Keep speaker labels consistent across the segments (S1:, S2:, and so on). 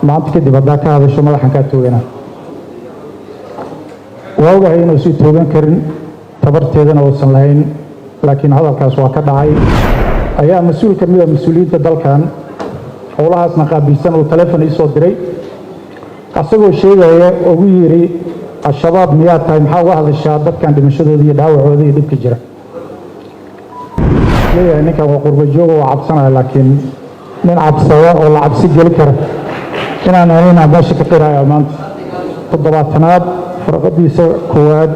S1: Maanta kadib haddaa ka hadasho, madaxan kaa tooganaa. Waa ogahay inuusi toogan karin, tabarteedana uusan lahayn, laakiin hadalkaas waa ka dhacay. Ayaa mas-uul ka mid a mas-uuliyiinta dalkan howlahaasna qaabilsan uu taleefon ii soo diray, asagoo sheegaya, ugu yidhi: "Al-Shabaab miyaa tahay? Maxaa uga hadashaa dadkan dhimashadooda iyo dhaawacooda iyo dhibka jira?" Leeyahay ninkan waa qurba jooga, waa cabsanaya, laakiin nin cabsada oo la cabsi geli kara inaan ahayn aan meesha ka qiraya maanta. 70aad farqadiisa koowaad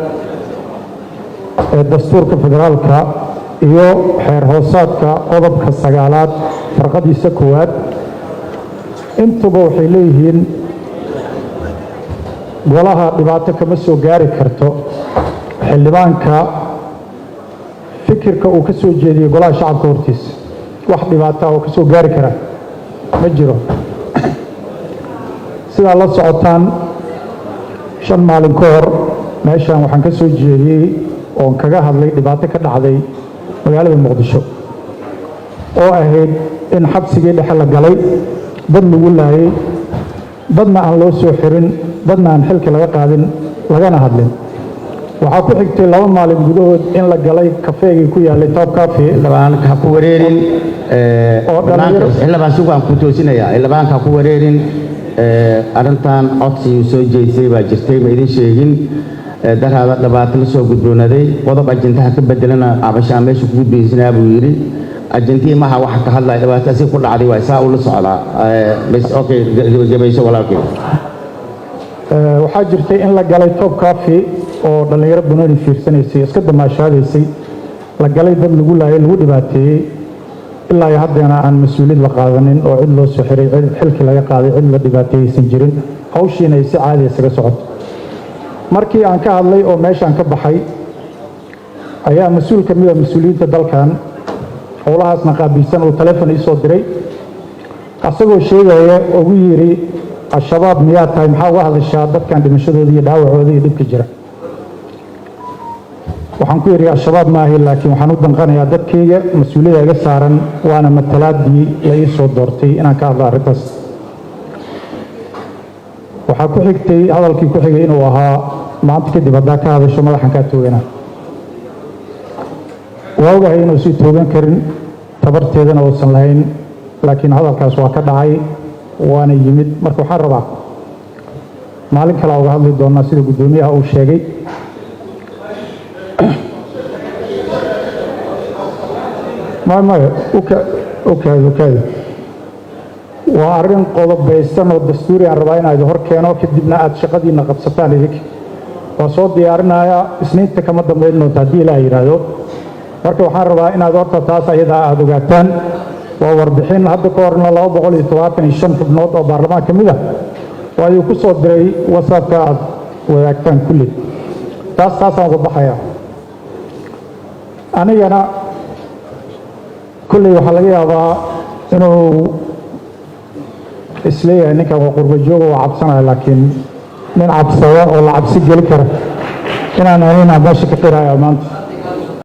S1: ee dastuurka federaalka iyo xeer hoosaadka qodobka 9aad farqadiisa koowaad intuba waxay leeyihiin golaha dhibaato kama soo gaari karto xildhibaanka fikirka uu ka soo jeediyey golaha shacabka hortiisa. Wax dhibaataa oo ka soo gaari kara ma jiro. Sidaa la socotaan, 5 maalin ka hor meeshan waxaan ka soo jeediyey oon kaga hadlay dhibaato ka dhacday magaalada Muqdisho, oo ahayd in xabsigii dhexe la galay, dad lagu laayay, dadna aan loo soo xirin, dadna aan xilka laga qaadin, lagana hadlin. Waxaa ku xigtay 2 maalin gudahood in la galay kafeegii ku yaallay Top Cafe.
S2: Xildhibaanka ha ku wareerin.
S1: Oo
S2: banaanka
S1: dhalinyaro.
S2: Xildhibaan, sugaan ku toosinayaa. Xildhibaanka ha ku wareerin. Arrintan codsi soo jeedisay baa jirtay, ma idin sheegin. Daraada dhibaato la soo gudboonaday, qodob ajendaha ka bedelana cabashaa meesha ku gudbaysanaa buu yidhi. Ajentihii maha waxa ka hadlaya dhibaatasi ku dhacday, waa saa ula socdaa. Bas, okay, gebagabayso walaalkay.
S1: Waxaa jirtay in la galay Top Cafe oo dhallinyaro banooni fiirsanaysay, iska damaashaadaysay, la galay, dad lagu laayay, lagu dhibaateeyey. Ilaa iyo haddeena aan mas-uuliyad la qaadanin oo cid loo soo xiray, cid xilkii laga qaaday, cid la dhibaateeyeysan jirin, hawshiina ay si caadi isaga socoto. Markii aan ka hadlay oo meeshaan ka baxay, ayaa mas-uul ka mid a mas-uuliyiinta dalkan howlahaasna qaabilsan uu taleefon ii soo diray, asagoo sheegaya, ugu yidhi: "Al-Shabaab miyaa tahay? Maxaa uga hadashaa dadkan dhimashadooda iyo dhaawacooda iyo dhibka jira?" Waxaan ku yidhi: "Al-Shabaab maahi, laakiin waxaan u danqanayaa dadkayga, mas-uuliyadda iga saaran, waana matalaadii la ii soo doortay inaan ka hadlo arrintaas." Waxaa ku xigtay hadalkii ku xigay inuu ahaa: "Maanta kadib haddaa ka hadasho, madaxan kaa tooganaa." Waa ogahay inuusi toogan karin, tabarteedana uusan lahayn, laakiin hadalkaas waa ka dhacay, waana yimid. Marka waxaan rabaa maalin kale uga hadli doonaa, sida guddoomiyaha uu sheegay. Maya, maya, ukaadi, ukaadi. Waa arrin qodobaysan oo dastuuri aan rabaa inaa idin hor keeno, kadibna aad shaqadiinna qabsataan idinka. Waa soo diyaarinayaa, Isniinta kama dambayn doonta haddii Ilaah yidhaahdo. Marka waxaan rabaa inaad horta taas ayadaa aada ogaataan. Waa warbixin hadda ka horna 275 xubnood oo baarlamaan ka mid ah oo ayuu ku soo diray WhatsAppka aad wadaagtaan kulli. Taas taasaan uga baxayaa. Anigana kolley waxaa laga yaabaa inuu isleeyahay ninkan waa qurba jooga, waa cabsanaya, laakiin nin cabsada oo la cabsi geli kara inaan ahayn aan meesha ka qiraya maanta.